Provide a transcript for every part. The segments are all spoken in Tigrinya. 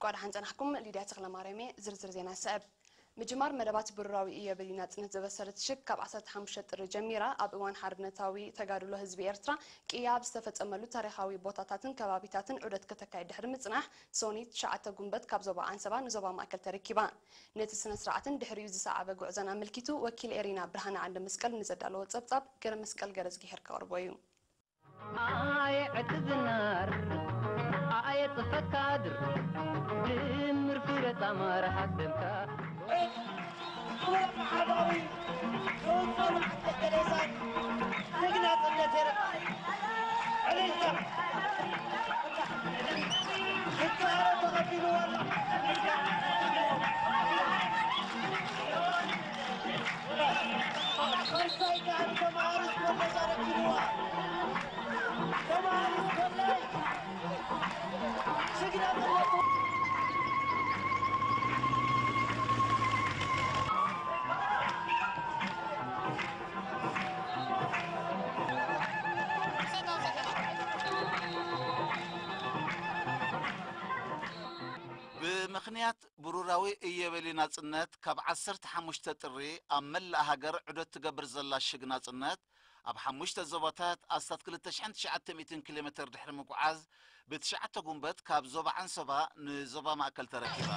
ጓዳ ሓንጸናሕኩም ሊድያ ተኽለማርያም እየ። ዝርዝር ዜና ይስዕብ። ምጅማር መደባት ብሩራዊ እዮቤልዩ ናጽነት ዘበሰረት ሽግ ካብ ዓሰርተ ሓሙሽተ ጥሪ ጀሚራ ኣብ እዋን ሓርነታዊ ተጋድሎ ህዝቢ ኤርትራ ቅያ ኣብ ዝተፈጸመሉ ታሪኻዊ ቦታታትን ከባቢታትን ዑደት ከተካይድ ድሕሪ ምጽናሕ፣ ሶኒ ትሽዓተ ጉንበት ካብ ዞባ ዓንሰባ ንዞባ ማእከል ተረኪባ። ነቲ ስነ ስርዓትን ድሕሪኡ ዝሰዓበ ጉዕዞን ኣመልኪቱ ወኪል ኤሪና ብርሃነ ዓንደ መስቀል ንዘዳለዎ ጸብጻብ ገረ መስቀል ገረዝጊሄር ከቕርቦ እዩ። ኣየ ዕቲ ዝናር ኣየ ጽፈት ካድር ድምር ፍረ ጣማር ሓሰብካ። ክቡር መሓባዊ ክውንፈሉ ዓንተ ገሌዛን ንግናጽነት ኤርትራ ዕልልታ ክተሃረ ተቐቢልዎ ኣሎ። ሳልሳይ ከኣ ንተምሃሮ ኮሌጅ ኣረኪብዋ። ተምሃሮ ኮሌጅ ስግደት ኣለኩም። ብምኽንያት ብሩራዊ ኢዮቤልዩ ናጽነት፣ ካብ ዓሰርተ ሓሙሽተ ጥሪ ኣብ መላእ ሃገር ዑደት ትገብር ዘላ ሽግ ናጽነት፣ ኣብ ሓሙሽተ ዞባታት ኣስታት ክልተ ሽሕን ትሽዓተ ሚእትን ኪሎ ሜተር ድሕሪ ምጉዓዝ፣ ብትሽዓተ ጉንበት ካብ ዞባ ዓንሰባ ንዞባ ማእከል ተረኪባ።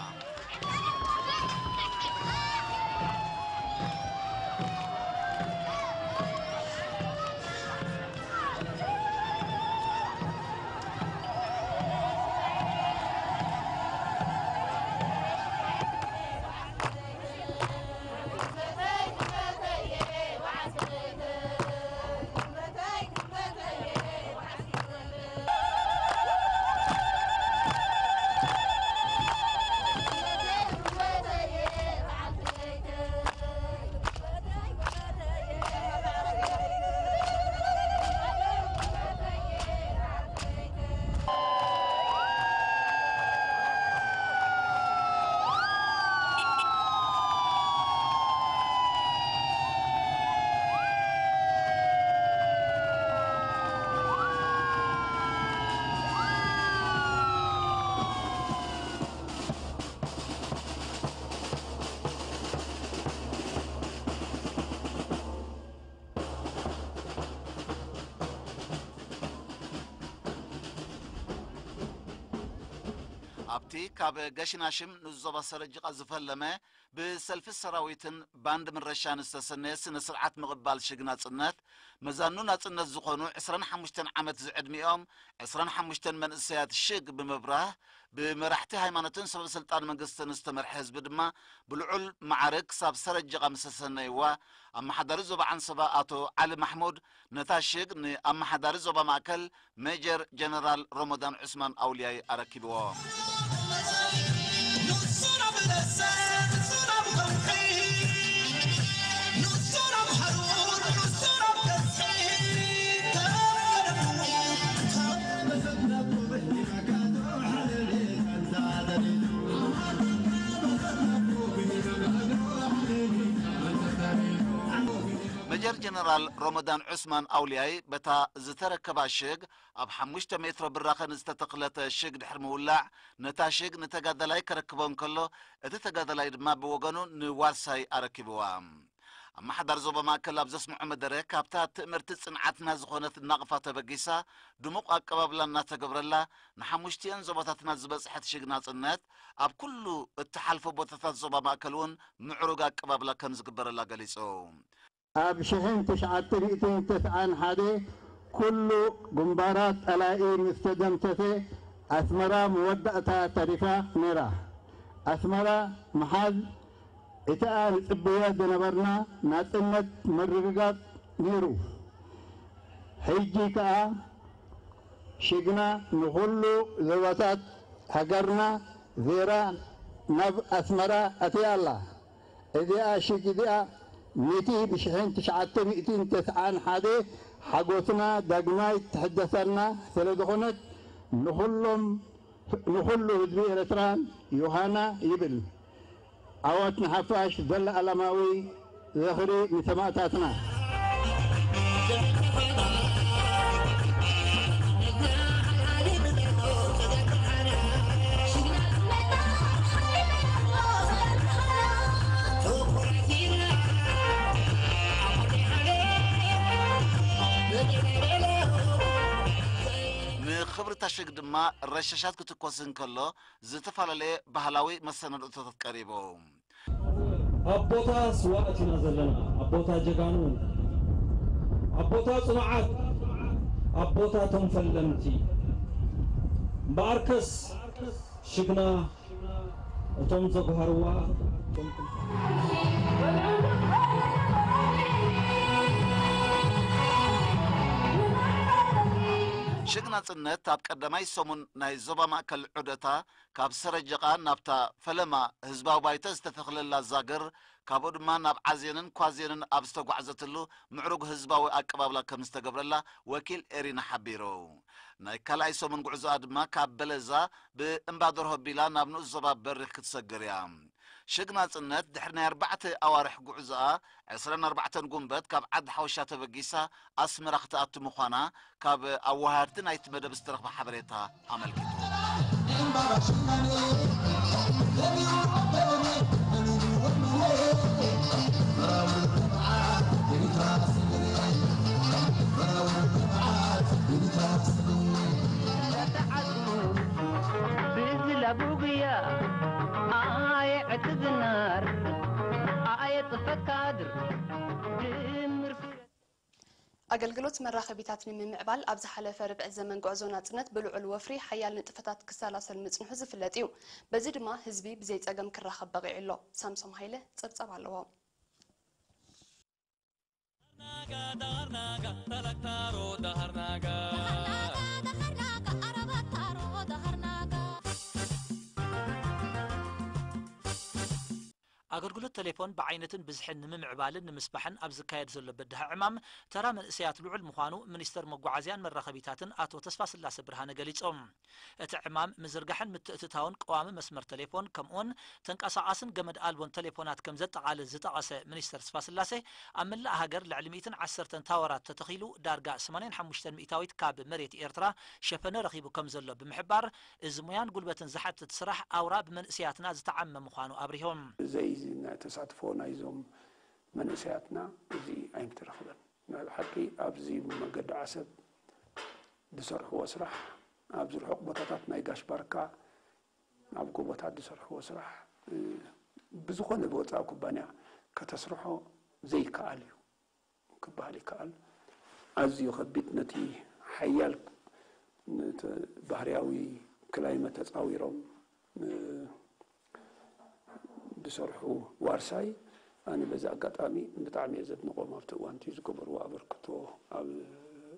ኣብቲ ካብ ገሽናሽም ንዞባ ሰረጅቓ ዝፈለመ ብሰልፊ ሰራዊትን ባንድ ምረሻን ዝተሰነየ ስነ ስርዓት ምቕባል ሽግ ናጽነት፣ መዛኑ ናጽነት ዝኾኑ ዕስራን ሓሙሽተን ዓመት ዝዕድሚኦም ዕስራን ሓሙሽተን መንእሰያት ሽግ ብምብራህ፣ ብመራሕቲ ሃይማኖትን ሰበ ስልጣን መንግስትን ዝተመርሐ ህዝቢ ድማ ብልዑል ማዕርግ ክሳብ ሰረጀቓ ምስ ተሰነይዋ፣ ኣመሓዳሪ ዞባ ዓንሰባ ኣቶ ዓሊ ማሕሙድ ነታ ሽግ ንኣመሓዳሪ ዞባ ማእከል ሜጀር ጀነራል ሮሞዳን ዑስማን ኣውልያይ ኣረኪብዎ። ሜጀር ጀነራል ሮሞዳን ዑስማን ኣውልያይ በታ ዝተረከባ ሽግ ኣብ ሓሙሽተ ሜትሮ ብራኸ ንዝተተኽለት ሽግ ድሕሪ ምውላዕ፣ ነታ ሽግ ንተጋዳላይ ከረክቦ እንከሎ፣ እቲ ተጋዳላይ ድማ ብወገኑ ንዋርሳይ ኣረኪብዋ። ኣመሓዳሪ ዞባ ማእከል ኣብ ዘስምዖ መደረ፣ ካብታ ትእምርቲ ጽንዓትና ዝኾነት ናቕፋ ተበጊሳ፣ ድሙቕ ኣቀባብላ እናተገብረላ፣ ንሓሙሽቲኤን ዞባታትና ዝበጽሐት ሽግ ናጽነት፣ ኣብ ኩሉ እትሓልፎ ቦታታት ዞባ ማእከል እውን ምዕሩግ ኣቀባብላ ከም ዝግበረላ ገሊጹ። ኣብ ሽሕን ትሽዓተ ሚእትን ተስዓን ሓደ ኩሉ ግንባራት ጸላኢ ምስ ተደምሰሰ፣ ኣስመራ መወዳእታ ተሪፋ ነይራ። ኣስመራ ምሓዝ እቲኣ ንጽበያ ዝነበርና ናጽነት ምርግጋጽ ነይሩ። ሕጂ ከኣ ሽግና ንኹሉ ዞባታት ሃገርና ዜራ ናብ ኣስመራ ኣትያ ኣላ። እዚኣ ሽግ እዚኣ ነቲ ብሽሕን ትሽዓተ ሚእትን ተስዓን ሓደ ሓጎስና ዳግማይ ትሕደሰና ስለ ዝኾነት ንኹሎም፣ ንኹሉ ህዝቢ ኤርትራ ዮሃና ይብል። ዓወት ንሓፋሽ፣ ዘለኣለማዊ ዝኽሪ ንሰማእታትና። ምሽግ ድማ ረሻሻት ክትኮስ እንከሎ ዝተፈላለየ ባህላዊ መሰናድኦታት ቀሪቡ። ኣብ ቦታ ስዋእት ኢና ዘለና፣ ኣብ ቦታ ጀጋኑ፣ ኣብ ቦታ ጽኑዓት፣ ኣብ ቦታ እቶም ፈለምቲ። እምበኣርከስ ሽግና እቶም ዘጉሃርዋ እቶም ሽግ ናጽነት ኣብ ቀዳማይ ሰሙን ናይ ዞባ ማእከል ዑደታ ካብ ሰረጀቓ ናብታ ፈለማ ህዝባዊ ባይቶ ዝተተኽለላ ዛግር፣ ካብኡ ድማ ናብ ዓዜንን ኳዜንን ኣብ ዝተጓዕዘትሉ ምዕሩግ ህዝባዊ ኣቀባብላ ከም ዝተገብረላ ወኪል ኤሪና ሓቢሩ። ናይ ካልኣይ ሰሙን ጉዕዞኣ ድማ ካብ በለዛ ብእምባደርሆ ኣቢላ ናብ ንኡስ ዞባ በሪኽ ክትሰግር እያ። ሽግ ናጽነት ድሕሪ ናይ ኣርባዕተ ኣዋርሕ ጉዕዞኣ ዕስራን ኣርባዕተን ጉንበት ካብ ዓዲ ሓወሻ ተበጊሳ ኣስመራ ክትኣቱ ምዃና ካብ ኣወሃድቲ ናይቲ መደብ ዝተረኽበ ሓበሬታ ኣመልኪቱ። ብዝላ ቡግያ ኣየ ዕትብናር ኣየ ጽፈት ካድር ድምር ፍረ ኣገልግሎት መራኸቢታት ንምምዕባል ኣብ ዝሓለፈ ርብዒ ዘመን ጉዕዞ ናጽነት ብልዑል ወፍሪ ሓያል ንጥፈታት ክሰላሰል ምጽንሑ ዝፍለጥ እዩ። በዚ ድማ ህዝቢ ብዘይ ጸገም ክራኸብ በቒዑ ኣሎ። ሳምሶም ሃይለ ጸብጻብ ኣለዎ። ኣገልግሎት ቴሌፎን ብዓይነትን ብዝሕን ንምምዕባልን ንምስፋሕን ኣብ ዝካየድ ዘሎ በዳሂ ዕማም ተራ መንእሰያት ልዑል ምዃኑ ሚኒስተር መጓዓዝያን መራኸቢታትን ኣቶ ተስፋስላሰ ብርሃነ ገሊጾም። እቲ ዕማም ምዝርጋሕን ምትእትታውን ቀዋሚ መስመር ቴሌፎን ከምኡውን ተንቀሳቓስን ገመድ ኣልቦን ቴሌፎናት ከም ዘጠቓልል ዝጠቐሰ ሚኒስተር ተስፋስላሴ ኣብ መላእ ሃገር ልዕሊ ሚእትን ዓሰርተን ታወራት ተተኺሉ ዳርጋ ሰማንያን ሓሙሽተን ሚእታዊት ካብ መሬት ኤርትራ ሸፈነ ረኺቡ ከም ዘሎ ብምሕባር እዚ ሙያን ጉልበትን ዝሓትት ስራሕ ኣውራ ብመንእሰያትና ዝተዓመ ምዃኑ ኣብሪሆም። ዘይዚ ናይ ተሳትፎ ናይዞም መንእሰያትና እዚ ኣይምተረኽበን። ናይ ብሓቂ ኣብዚ መገዲ ዓሰብ ዝሰርሕዎ ስራሕ ኣብዚ ርሑቕ ቦታታት ናይ ጋሽ ባርካ ኣብ ጎቦታት ዝሰርሕዎ ስራሕ ብዝኾነ ብወፃኢ ኩባንያ ከተስርሖ ዘይከኣል እዩ ክበሃል ይከኣል። ኣዝዩ ከቢድ ነቲ ሓያል ባህርያዊ ክላይመት ተፃዊሮም ዝሰርሑ ዋርሳይ ኣነ በዚ ኣጋጣሚ ብጣዕሚ እየ ዘድንቖም ኣብቲ እዋንቲ ዝገበርዎ ኣበርክቶ ኣብ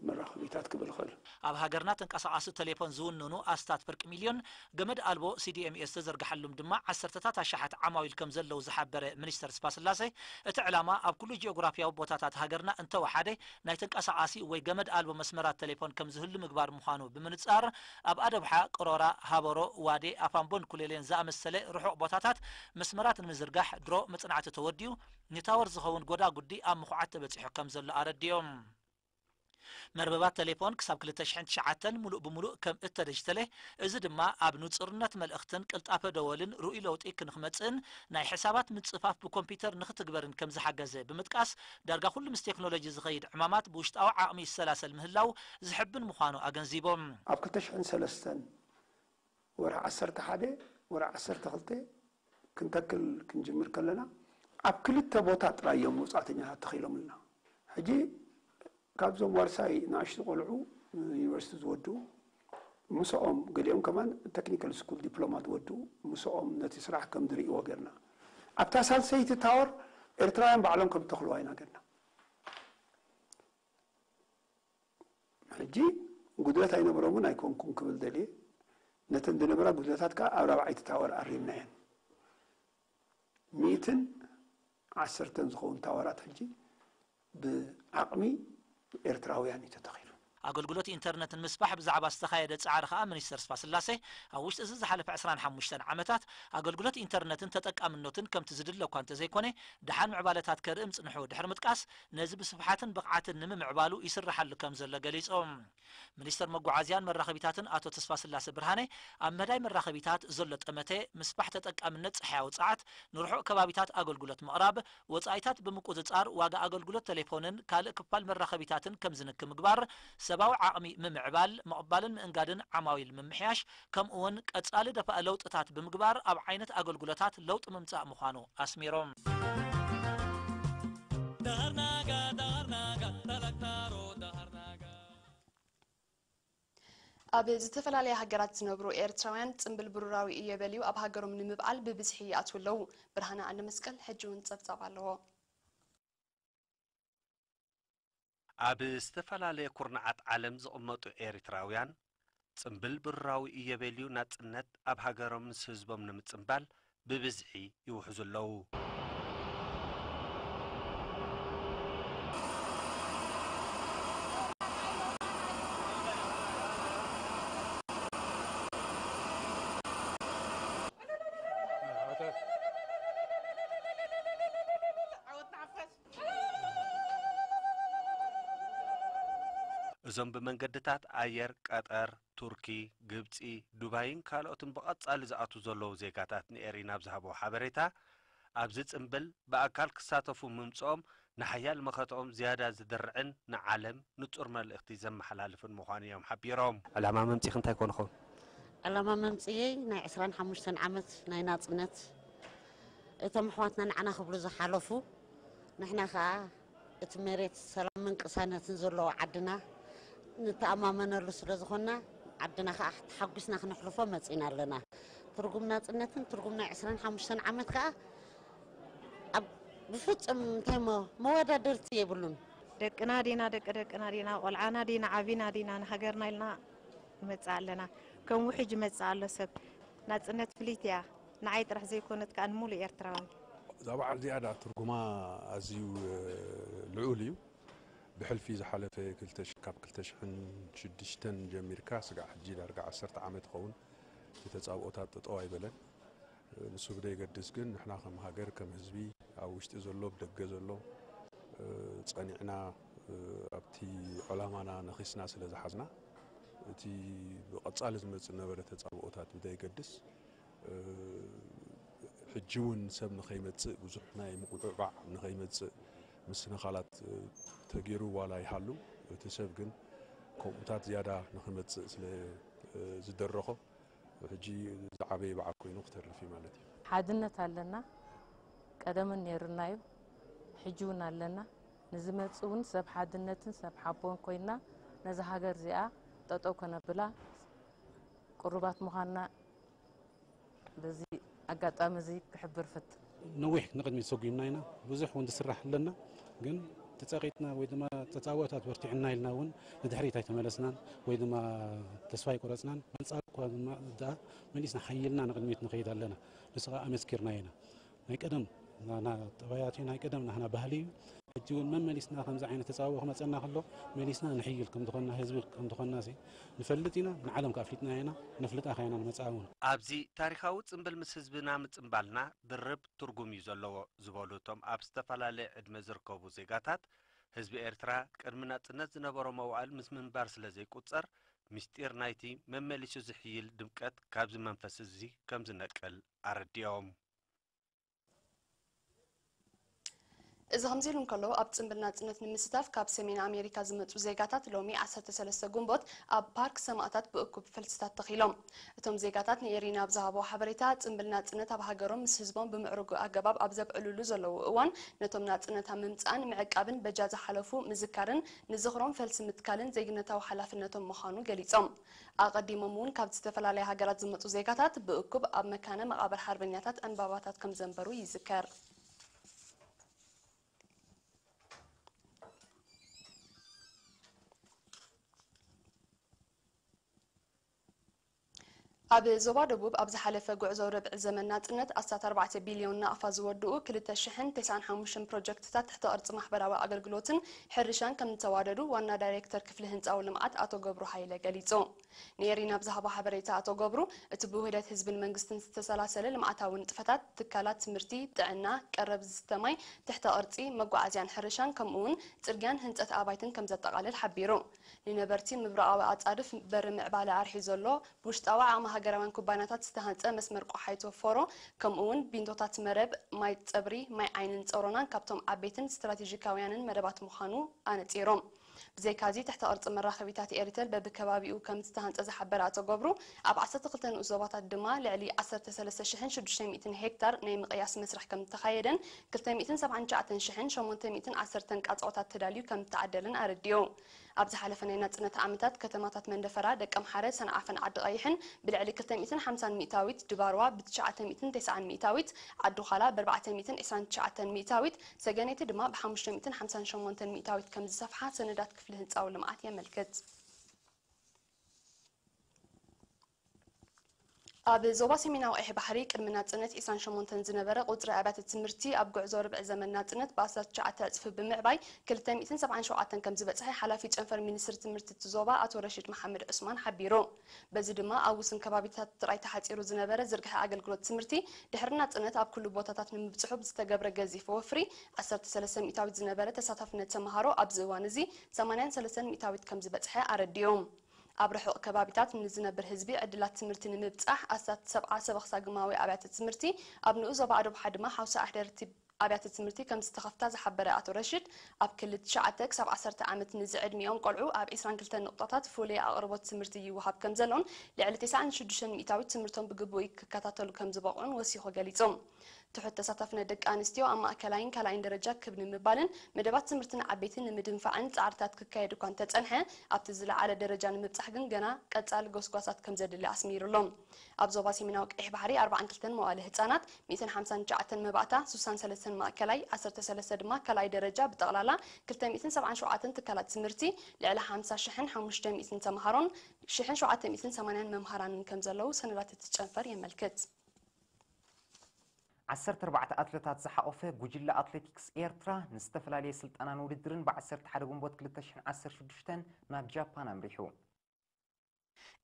መራኸቢታት ክብል እኽእል። ኣብ ሃገርና ተንቀሳቓሲ ተሌፎን ዝውንኑ ኣስታት ፍርቂ ሚልዮን ገመድ ኣልቦ ሲዲኤምኤ ዝተዘርግሓሎም ድማ ዓሰርተታት ኣሽሓት ዓማዊል ከም ዘለዉ ዝሓበረ ሚኒስተር ስፓስላሴ እቲ ዕላማ ኣብ ኩሉ ጂኦግራፊያዊ ቦታታት ሃገርና እንተወሓደ ናይ ተንቀሳቓሲ ወይ ገመድ ኣልቦ መስመራት ተሌፎን ከም ዝህሉ ምግባር ምዃኑ ብምንጻር ኣብ ኣደብሓ፣ ቅሮራ፣ ሃበሮ፣ ዋዴ፣ ኣፋምቦን ኩሌሌን ዝኣመሰለ ርሑቕ ቦታታት መስመራት ንምዝርጋሕ ድሮ መጽናዕቲ ተወዲኡ ንታወር ዝኸውን ጎዳጉዲ ኣብ ምኹዓት ተበጺሑ ከም ዘሎ ኣረዲኦም። መርበባት ተሌፎን ክሳብ ክልተ ሽሕን ትሽዓተን ሙሉእ ብሙሉእ ከም እተደጅተለ፣ እዚ ድማ ኣብ ንጹርነት መልእኽትን ቅልጣፈ ደወልን ርኡይ ለውጢ ክንክመጽእን ናይ ሕሳባት ምጽፋፍ ብኮምፒተር ንክትግበርን ከም ዝሓገዘ ብምጥቃስ፣ ዳርጋ ኩሉ ምስ ቴክኖሎጂ ዝኸይድ ዕማማት ብውሽጣዊ ዓቕሚ ይሰላሰል ምህላው ዝሕብን ምዃኑ ኣገንዚቦም። ኣብ ክልተ ሽሕን ሰለስተን ወርሒ ዓሰርተ ሓደ ወርሒ ዓሰርተ ክልተ ክንተክል ክንጅምር ከለና ኣብ ክልተ ቦታ ጥራይ እዮም መውፃእተኛታት ተኺሎምልና። ሕጂ ካብዞም ዋርሳይ ንኣሽቱ ቆልዑ ዩኒቨርሲቲ ዝወድኡ ምስኦም ገሊኦም ከማን ቴክኒካል ስኩል ዲፕሎማ ዝወድኡ ምስኦም ነቲ ስራሕ ከም ዝርእይዎ ገርና ኣብታ ሳልሰይቲ ታወር ኤርትራውያን ባዕሎም ከም ተኽልዋ ኢና ገርና። ሕጂ ጉድለት ኣይነበሮምን ኣይኮንኩን ክብል ደልየ ነተን ዝነበራ ጉድለታት ከዓ ኣብ ራብዓይቲ ታወር ኣሪምናየን። ሚእትን ዓሰርተን ዝኸውን ታወራት ሕጂ ብዓቕሚ ኤርትራውያን እዩ ተተኺሉ። ኣገልግሎት ኢንተርነት ንምስፋሕ ብዛዕባ ዝተኻየደ ጻዕሪ ከኣ ሚኒስተር ስፋስላሴ ኣብ ውሽጢ እዚ ዝሓለፈ ዕስራን ሓሙሽተን ዓመታት ኣገልግሎት ኢንተርነትን ተጠቃምነቱን ከምቲ ዝድለ እኳ እንተዘይኮነ ደሓን ምዕባለታት ከርኢ ምጽንሑ ድሕሪ ምጥቃስ ነዚ ብስፍሓትን ብቕዓትን ንምምዕባሉ ይስርሓሉ ከም ዘሎ ገሊጾም። ሚኒስተር መጓዓዝያን መራኸቢታትን ኣቶ ተስፋስላሰ ብርሃነ ኣብ ምህዳይ መራኸቢታት ዘሎ ጠመተ፣ ምስፋሕ ተጠቃምነት ጸሓያዊ ጸዓት፣ ንርሑቕ ከባቢታት ኣገልግሎት ምቕራብ፣ ወጻኢታት ብምቁጽጻር ዋጋ ኣገልግሎት ተሌፎንን ካልእ ክፋል መራኸቢታትን ከም ዝንኪ ምግባር፣ ቁጠባዊ ዓቕሚ ምምዕባል፣ ምቕባልን ምእንጋድን ዓማዊል ምምሕያሽ፣ ከምኡ እውን ቀጻሊ ደፋእ ለውጥታት ብምግባር ኣብ ዓይነት ኣገልግሎታት ለውጢ ምምጻእ ምዃኑ ኣስሚሮም። ኣብ ዝተፈላለያ ሃገራት ዝነብሩ ኤርትራውያን ጽምብል ብሩራዊ እዮቤልዩ ኣብ ሃገሮም ንምብዓል ብብዝሒ ይኣትዉ ኣለዉ። ብርሃነ ኣንደመስቀል ሕጂ እውን ጸብጻብ ኣለዎ። ኣብ ዝተፈላለየ ኩርናዓት ዓለም ዝቕመጡ ኤርትራውያን፣ ጽምብል ብሩራዊ እዮቤልዩ ናጽነት ኣብ ሃገሮም ምስ ህዝቦም ንምጽምባል ብብዝሒ ይውሕዙ ኣለዉ። እዞም ብመንገድታት ኣየር ቀጠር፣ ቱርኪ፣ ግብጺ፣ ዱባይን ካልኦትን ብቐጻሊ ዝኣትዉ ዘለዉ ዜጋታት ንኤሪና ኣብ ዝሃብዎ ሓበሬታ፣ ኣብዚ ጽምብል ብኣካል ክሳተፉ ምምጽኦም ንሓያል መኸተኦም ዝያዳ ዝድርዕን ንዓለም ንጹር መልእኽቲ ዘመሓላልፍን ምዃኑ እዮም ሓቢሮም። ዕላማ መምጺኺ እንታይ ኮን ይኸውን? ዕላማ መምጽኤይ ናይ ዕስራን ሓሙሽተን ዓመት ናይ ናጽነት፣ እቶም ኣሕዋትና ንዓና ክብሉ ዝሓለፉ፣ ንሕና ኸኣ እቲ መሬት ሰላምን ቅሳነትን ዘለዎ ዓድና ንተኣማመነሉ ስለ ዝኾንና፣ ዓድና ኸኣ ተሓጒስና ክነሕልፎ መጺና ኣለና። ትርጉም ናጽነትን ትርጉም ናይ ዕስራን ሓሙሽተን ዓመት ከኣ ኣብ ብፍጹም እንታይ እሞ መወዳደርቲ የብሉን። ደቅና ዲና፣ ደቂ ደቅና ዲና፣ ቆልዓና ዲና፣ ዓቢና ዲና፣ ንሃገርና ኢልና ንመጽእ ኣለና። ከም ውሕጅ ይመጽእ ኣሎ ሰብ። ናጽነት ፍልይቲ እያ። ንዓይ ጥራሕ ዘይኮነት ከኣ ንሙሉእ ኤርትራዊ። እዛ በዓል እዚኣ ደኣ ትርጉማ ኣዝዩ፣ እ፣ ልዑል እዩ። ብሕልፊ ዝሓለፈ ክልተ ሽ-፣ ካብ ክልተ ሽሕን ሽዱሽተን ጀሚርካ ስጋዕ ሕጂ ዳርጋ ዓሰርተ ዓመት ይኸውን። እቲ ተጻብኦታት ጠጠው ኣይበለን። ንሱ ብደይገድስ ግን ንሕና ከም ሃገር፣ ከም ህዝቢ፣ ኣብ ውሽጢ ዘሎ፣ ብደገ ዘሎ፣ እ፣ ጸኒዕና፣ እ፣ ኣብቲ ዕላማና ነኺስና ስለ ዝሓዝና፣ እቲ ብቐጻሊ ዝመጽእ ዝነበረ ተጻብኦታት ብደይገድስ፣ እ፣ ሕጂ እውን ሰብ ንኸይመጽእ፣ ብዙሕ ናይ ምቁዕባዕ ንኸይመጽእ፣ ምስንኻላት፣ እ፣ ተገይሩ ዋላ ይሃሉ፣ እቲ ሰብ ግን ከምኡታት ዝያዳ ንኽመጽእ ስለ፣ እ፣ ዝደረኾ፣ ሕጂ ዝዓበየ በዓል ኮይኑ ክተርፍ እዩ ማለት እዩ። ሓድነት ኣለና፣ ቀደምን ነይሩና እዩ፣ ሕጂ እውን ኣለና። ንዝመጽእ እውን ሰብ ሓድነትን ሰብ ሓቦን ኮይንና ነዛ ሃገር እዚኣ ጠጠው ከነብላ ቅሩባት ምዃንና በዚ ኣጋጣሚ እዚ ክሕብር ፈትን። ነዊሕ ንቕድሚት ሰጒምና ኢና፣ ብዙሕ እውን ዝስራሕ ኣለና፣ ግን ተጸቒጥና ወይ ድማ ተጻብኦታት በርቲዕና ኢልና እውን ንድሕሪት ኣይተመለስናን ወይ ድማ ተስፋ ኣይቆረጽናን። ኣንጻር እኳ ድማ ደኣ መሊስና ሓይልና ንቕድሚት ንኸይድ ኣለና። ንሱ ኸኣ ኣመስኪርናዮ ኢና። ናይ ቀደም ና-፣ ና-፣ ጠባያት እዩ፣ ናይ ቀደም ናህና ባህሊ እዩ። ሕጂ እውን መመሊስና ከምዚ ዓይነት ተጻብኦ ክመጸና ከሎ መሊስና ንሕይል ከም ዝኾንና፣ ህዝቢ ከም ዝኾንና ሲ ንፈልጥ ኢና፣ ንዓለም ከኣ ኣፍሊጥና ኢና፣ ነፍልጣ ከኣ ኢና ንመጽኣ እውን። ኣብዚ ታሪኻዊ ጽምብል ምስ ህዝብና ምጽምባልና ድርብ ትርጉም እዩ ዘለዎ ዝበሉ እቶም ኣብ ዝተፈላለየ ዕድመ ዝርከቡ ዜጋታት፣ ህዝቢ ኤርትራ ቅድሚ ናጽነት ዝነበሮ መዋእል ምስ ምንባር ስለ ዘይቁጸር፣ ምስጢር ናይቲ መመሊሱ ዝሕይል ድምቀት ካብዚ መንፈስ እዚ ከም ዝነቅል ኣረዲኦም። እዚ ከምዚ ኢሉ እንከሎ፣ ኣብ ጽምብል ናጽነት ንምስታፍ ካብ ሰሜን ኣሜሪካ ዝመጹ ዜጋታት ሎሚ ዓሰርተ ሰለስተ ግንቦት ኣብ ፓርክ ሰማእታት ብእኩብ ፈልስታት ተኺሎም። እቶም ዜጋታት ንኤሪና ኣብ ዝሃብዎ ሓበሬታ፣ ጽምብል ናጽነት ኣብ ሃገሮም ምስ ህዝቦም ብምዕሩግ ኣገባብ ኣብ ዘብዕሉሉ ዘለዉ እዋን፣ ነቶም ናጽነት ኣብ ምምጻእን ምዕቃብን በጃ ዝሓለፉ ምዝካርን ንዝኽሮም ፈልሲ ምትካልን ዜግነታዊ ሓላፍነቶም ምዃኑ ገሊጾም። ኣቐዲሞም እውን ካብ ዝተፈላለያ ሃገራት ዝመጹ ዜጋታት ብእኩብ ኣብ መካነ መቓብር ሓርበኛታት ዕምባባታት ከም ዘንበሩ ይዝከር። ኣብ ዞባ ደቡብ ኣብ ዝሓለፈ ጉዕዞ ርብዒ ዘመን ናጽነት ኣስታት ኣርባዕተ ቢልዮን ናቕፋ ዝወድኡ ክልተ ሽሕን ተስዓን ሓሙሽተን ፕሮጀክትታት ትሕተ ቅርጺ ማሕበራዊ ኣገልግሎትን ሕርሻን ከም ዝተዋደዱ ዋና ዳይሬክተር ክፍሊ ህንጻዊ ልምዓት ኣቶ ገብሩ ሃይለ ገሊጹ። ንኤሪና ኣብ ዝሃቦ ሓበሬታ ኣቶ ገብሩ፣ እቲ ብውህደት ህዝብን መንግስትን ዝተሰላሰለ ልምዓታዊ ንጥፈታት ትካላት ትምህርቲ፣ ጥዕና፣ ቀረብ ዝስተ ማይ፣ ትሕተ ቅርጺ፣ መጓዓዝያን ሕርሻን ከምኡ እውን ጽርግያን ህንጸት ኣባይትን ከም ዘጠቓልል ሓቢሩ። ንነበርቲ ምብራቓዊ ኣጻድፍ በሪ ምዕባለ ኣርሒዩ ዘሎ ብውሽጣዊ ዓቕሚ ሃገራውያን ኩባንያታት ዝተሃንጸ መስመር ቆሓይቶ ፎሮ፣ ከምኡ እውን ቢንቶታት መረብ ማይ ጸብሪ፣ ማይ ዓይንን ጸሮናን ካብቶም ዓበይትን ስትራቴጂካውያንን መደባት ምዃኑ ኣነጺሮም። ብዘይካዚ ትሕተ ቅርጺ መራኸቢታት ኤሪተል በብከባቢኡ ከም ዝተሃንጸ ዝሓበረ ኣቶ ገብሩ፣ ኣብ ዓሰርተ ክልተ ንኡስ ዞባታት ድማ ልዕሊ ዓሰርተ ሰለስተ ሽሕን ሽዱሽተ ሚእትን ሄክታር ናይ ምቕያስ መስርሕ ከም ዝተኻየደን ክልተ ሚእትን ሰብዓን ትሽዓተን ሽሕን ሸሞንተ ሚእትን ዓሰርተን ቃጽዖታት ተዳልዩ ከም ዝተዓደለን ኣረዲኡ። ኣብ ዝሓለፈ ናይ ናጽነት ዓመታት ከተማታት መንደፈራ፣ ደቀምሓረ፣ ሰንዓፈን ዓዲ ቀይሕን ብልዕሊ ክልተ ሚእትን ሓምሳን ሚእታዊት፣ ድባርዋ ብትሽዓተ ሚእትን ተስዓን ሚእታዊት፣ ዓዲ ዃላ ብኣርባዕተ ሚእትን ዕስራን ትሽዓተን ሚእታዊት፣ ሰገነይቲ ድማ ብሓሙሽተ ሚእትን ሓምሳን ሸሞንተን ሚእታዊት ከም ዝሰፍሓ ሰነዳት ክፍሊ ህንጻዊ ልምዓት የመልክት። ኣብ ዞባ ሰሜናዊ ቀይሕ ባሕሪ ቅድሚ ናጽነት ዕስራን ሸሞንተን ዝነበረ ቁጽሪ ኣብያተ ትምህርቲ ኣብ ጉዕዞ ርብዒ ዘመን ናጽነት ብኣስታት ትሽዓተ ዕጽፊ ብምዕባይ ክልተ ሚእትን ሰብዓን ሸውዓተን ከም ዝበጽሐ ሓላፊ ጨንፈር ሚኒስትሪ ትምህርቲ እቲ ዞባ ኣቶ ረሺድ መሓመድ ዑስማን ሓቢሩ። በዚ ድማ ኣብ ውሱን ከባቢታት ጥራይ ተሓጺሩ ዝነበረ ዝርግሐ ኣገልግሎት ትምህርቲ ድሕሪ ናጽነት ኣብ ኩሉ ቦታታት ንምብጽሑ ብዝተገብረ ገዚፍ ወፍሪ ዓሰርተ ሰለስተ ሚእታዊት ዝነበረ ተሳታፍነት ተመሃሮ ኣብዚ እዋን እዚ ሰማንያን ሰለስተን ሚእታዊት ከም ዝበጽሐ ኣረዲኡ። ኣብ ርሑቕ ከባቢታት ንዝነብር ህዝቢ ዕድላት ትምህርቲ ንምብጻሕ ኣስታት ሰብዓ ሰበኽ ሳግማዊ ኣብያተ ትምህርቲ፣ ኣብ ንኡስ ዞባ ኣዶብሓ ድማ ሓውሳ ኣሕደርቲ ኣብያተ ትምህርቲ ከም ዝተኸፍታ ዝሓበረ ኣቶ ረሽድ፣ ኣብ ክሊ ትሽዓተ ክሳብ ዓሰርተ ዓመት ንዝዕድሚኦም ቆልዑ ኣብ ዕስራን ክልተን ንቑጣታት ፍሉይ ኣቕርቦት ትምህርቲ ይወሃብ ከም ዘሎን ልዕሊ ተስዓን ሽዱሽተን ሚእታዊት ትምህርቶም ብግቡእ ክከታተሉ ከም ዝበቕዑን ወሲኹ ገሊጹ። ትሑት ተሳታፍነት ደቂ ኣንስትዮ ኣብ ማእከላይን ካልኣይን ደረጃ ክብ ንምባልን መደባት ትምህርቲ ንዓበይቲ ንምድንፋዕን ጻዕርታት ክካየድ እኳ እንተጸንሐ፣ ኣብቲ ዝለዓለ ደረጃ ንምብጻሕ ግን ገና ቀጻሊ ጎስጓሳት ከም ዘድሊ ኣስሚሩሎም። ኣብ ዞባ ሰሜናዊ ቀይሕ ባሕሪ ኣርባዓን ክልተን መዋለ ህጻናት፣ ሚእትን ሓምሳን ትሽዓተን መባእታ፣ ሱሳን ሰለስተን ማእከላይ፣ ዓሰርተ ሰለስተ ድማ ካልኣይ ደረጃ፣ ብጠቕላላ ክልተ ሚእትን ሰብዓን ሸውዓተን ትካላት ትምህርቲ፣ ልዕሊ ሓምሳ ሽሕን ሓሙሽተ ሚእትን ተምሃሮን ሽሕን ሸውዓተ ሚእትን ሰማንያን መምሃራንን ከም ዘለዉ ሰነዳት እቲ ጨንፈር የመልክት። ዓሰርተ ኣርባዕተ ኣትለታት ዝሓቖፈ ጉጅለ ኣትሌቲክስ ኤርትራ ንዝተፈላለየ ስልጠናን ውድድርን ብ ዓሰርተ ሓደ ግንቦት ክልተ ሽሕን ዓሰርተ ሽዱሽተን ናብ ጃፓን ኣምሪሑ።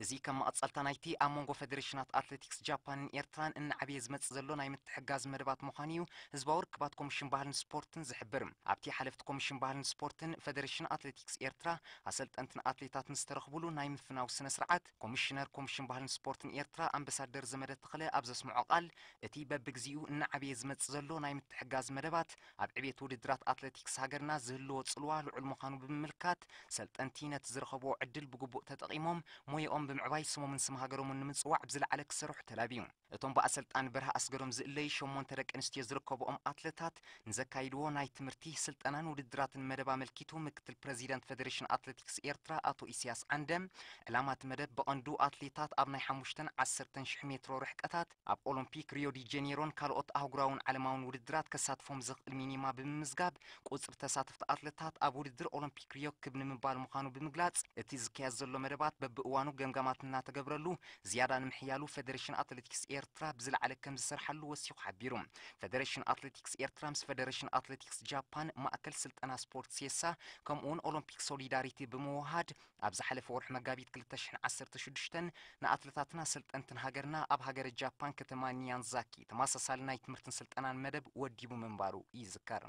እዚ ከም መቐጸልታ ናይቲ ኣብ መንጎ ፈደሬሽናት ኣትሌቲክስ ጃፓንን ኤርትራን እናዓበየ ዝመጽእ ዘሎ ናይ ምትሕግጋዝ መደባት ምዃኑ እዩ ህዝባዊ ርክባት ኮሚሽን ባህልን ስፖርትን ዝሕብር። ኣብቲ ሓለፍቲ ኮሚሽን ባህልን ስፖርትን ፈደሬሽን ኣትሌቲክስ ኤርትራ ኣሰልጠንትን ኣትሌታትን ዝተረኽቡሉ ናይ ምፍናው ስነ ስርዓት፣ ኮሚሽነር ኮሚሽን ባህልን ስፖርትን ኤርትራ ኣምባሳደር ዘመደ ተኽለ ኣብ ዘስምዖ ቃል፣ እቲ በብግዚኡ እናዓበየ ዝመጽእ ዘሎ ናይ ምትሕግጋዝ መደባት ኣብ ዕቤት ውድድራት ኣትሌቲክስ ሃገርና ዝህልዎ ጽልዋ ልዑል ምዃኑ ብምምልካት፣ ሰልጠንቲ ነቲ ዝረኸብዎ ዕድል ብግቡእ ተጠቒሞም ሞያኦም ብምዕባይ ስሞምን ስም ሃገሮምን ንምጽዋዕ ብዝለዓለ ክሰርሑ ተላብዩ። እቶም ብኣሰልጣኒ በርሀ ኣስገዶም ዝእለዩ ሸሞንተ ደቂ ኣንስትዮ ዝርከብኦም ኣትለታት ንዘካይድዎ ናይ ትምህርቲ፣ ስልጠናን ውድድራትን መደብ ኣመልኪቱ ምክትል ፕረዚደንት ፈደሬሽን ኣትሌቲክስ ኤርትራ ኣቶ ኢሳያስ ዓንደ፣ ዕላማ እቲ መደብ ብቐንዱ ኣትሌታት ኣብ ናይ ሓሙሽተን ዓሰርተን ሽሕ ሜትሮ ርሕቀታት ኣብ ኦሎምፒክ ሪዮ ዲ ጄኔሮን ካልኦት ኣህጉራውን ዓለማውን ውድድራት ከሳትፎም ዘኽእል ሚኒማ ብምምዝጋብ ቁጽሪ ተሳተፍቲ ኣትለታት ኣብ ውድድር ኦሎምፒክ ሪዮ ክብ ንምባል ምዃኑ ብምግላጽ፣ እቲ ዝካየድ ዘሎ መደባት በብእዋኑ ገምጋማት እናተገብረሉ ዝያዳ ንምሕያሉ ፈደሬሽን ኣትሌቲክስ ኤርትራ ብዝለዓለ ከም ዝሰርሓሉ ወሲኹ ሓቢሩ። ፈደሬሽን ኣትሌቲክስ ኤርትራ ምስ ፈደሬሽን ኣትሌቲክስ ጃፓን፣ ማእከል ስልጠና ስፖርት ሴሳ፣ ከምኡውን ኦሎምፒክ ሶሊዳሪቲ ብምውሃድ፣ ኣብ ዝሓለፈ ወርሒ መጋቢት ክልተ ሽሕን ዓሰርተ ሽዱሽተን ንኣትለታትን ኣሰልጠንትን ሃገርና ኣብ ሃገረ ጃፓን ከተማ ኒያንዛኪ ተመሳሳሊ ናይ ትምህርትን ስልጠናን መደብ ወዲቡ ምንባሩ ይዝከር።